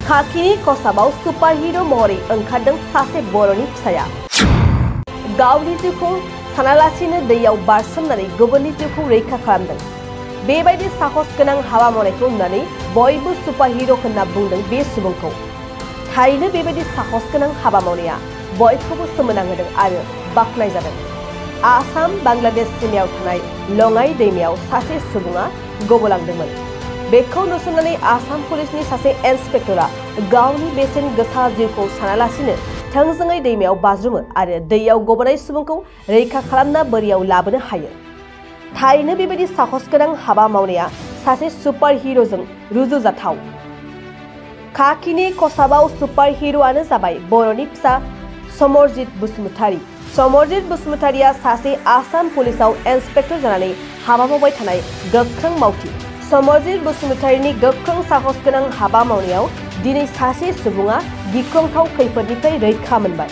खाखिनि खसाबाव सुपारहिरो महरै ओंखारदों सासे बर'नि फिसाया। गावनि जिउखौ सानालासिनो दैयाव बारसोमनानै गुबुननि जिउखौ रैखा खालामदों। बेबायदि साहस गोनां हाबा मावनायखौ नुनानै बयबो सुपारहिरो होनना बुंदों बे सुबुंखौ। थारैनो बेबायदि साहस गोनां हाबा मावनाया बयखौबो सोमोनांहोदों आरो बाख्नायजादों। आसाम बांलादेश सिमायाव थानाय लङाइ दैमायाव सासे सुबुङा गबलांदोंमोन। बेखौ नुसननानै आसाम पुलिसनि सासे इन्सपेक्टरा गावनि बेसेन गोसा जिउखौ सानालासिनो थोंजोङै दैमायाव बाज्रुमो आरो दैयाव गबनाय सुबुंखौ रैखा खालामना बोरियाव लाबोनो हायो। थारैनो बेबायदि साहस गोनां हाबा मावनाया सासे सुपारहिरोजों रुजुजाथाव। खाखिनि खसाबाव सुपारहिरोआनो जाबाय बर'नि फिसा समरजित बसुमतारी। समरजित बसुमतारीया सासे आसाम पुलिसाव इन्सपेक्टर जानानै हाबा मावबाय थानाय गोख्रों मावथि। समरजित बसुमतारीनि गोख्रों साहस गोनां हाबा मावनायाव दिनै सासे सुबुङा गिख्रंथाव खैफोदनिफ्राय रैखा मोनबाय।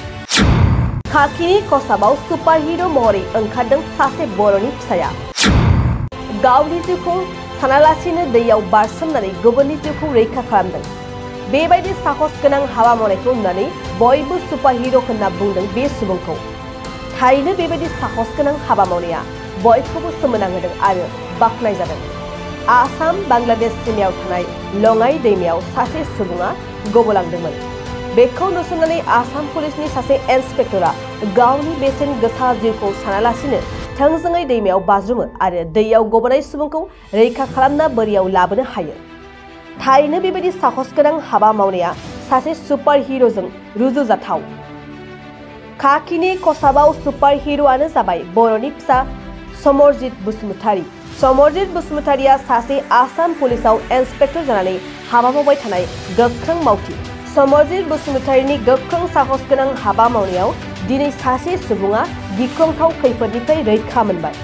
खाखिनि खसाबाव सुपारहिरो महरै ओंखारदों सासे बर'नि फिसाया। गावनि जिउखौ सानालासिनो दैयाव बारसोमनानै गुबुननि जिउखौ रैखा खालामदों। बेबायदि साहस गोनां हाबा मावनायखौ नुनानै बयबो सुपारहिरो होनना बुंदों बे सुबुंखौ। थारैनो बेबायदि साहस गोनां हाबा मावनाया बयखौबो सोमोनांहोदों आरो बाख्नायजादों। आसाम बांलादेश सिमायाव थानाय लङाइ दैमायाव सासे सुबुङा गबलांदोंमोन। बेखौ नुसननानै आसाम पुलिसनि सासे इन्सपेक्टरा गावनि बेसेन गोसा जिउखौ सानालासिनो थोंजोङै दैमायाव बाज्रुमो आरो दैयाव गबनाय सुबुंखौ रैखा खालामना बोरियाव लाबोनो हायो। थारैनो बेबायदि साहस गोनां हाबा मावनाया सासे सुपारहिरोजों रुजुजाथाव। खाखिनि खसाबाव सुपारहिरोआनो जाबाय बर'नि फिसा समरजित बसुमतारी। समरजित बसुमतारीया सासे आसाम पुलिसाव इन्सपेक्टर जानानै हाबा मावबाय थानाय गोख्रों मावथि। समरजित बसुमतारीनि गोख्रों साहस गोनां हाबा मावनायाव दिनै सासे सुबुङा गिख्रंथाव खैफोदनिफ्राय रैखा मोनबाय।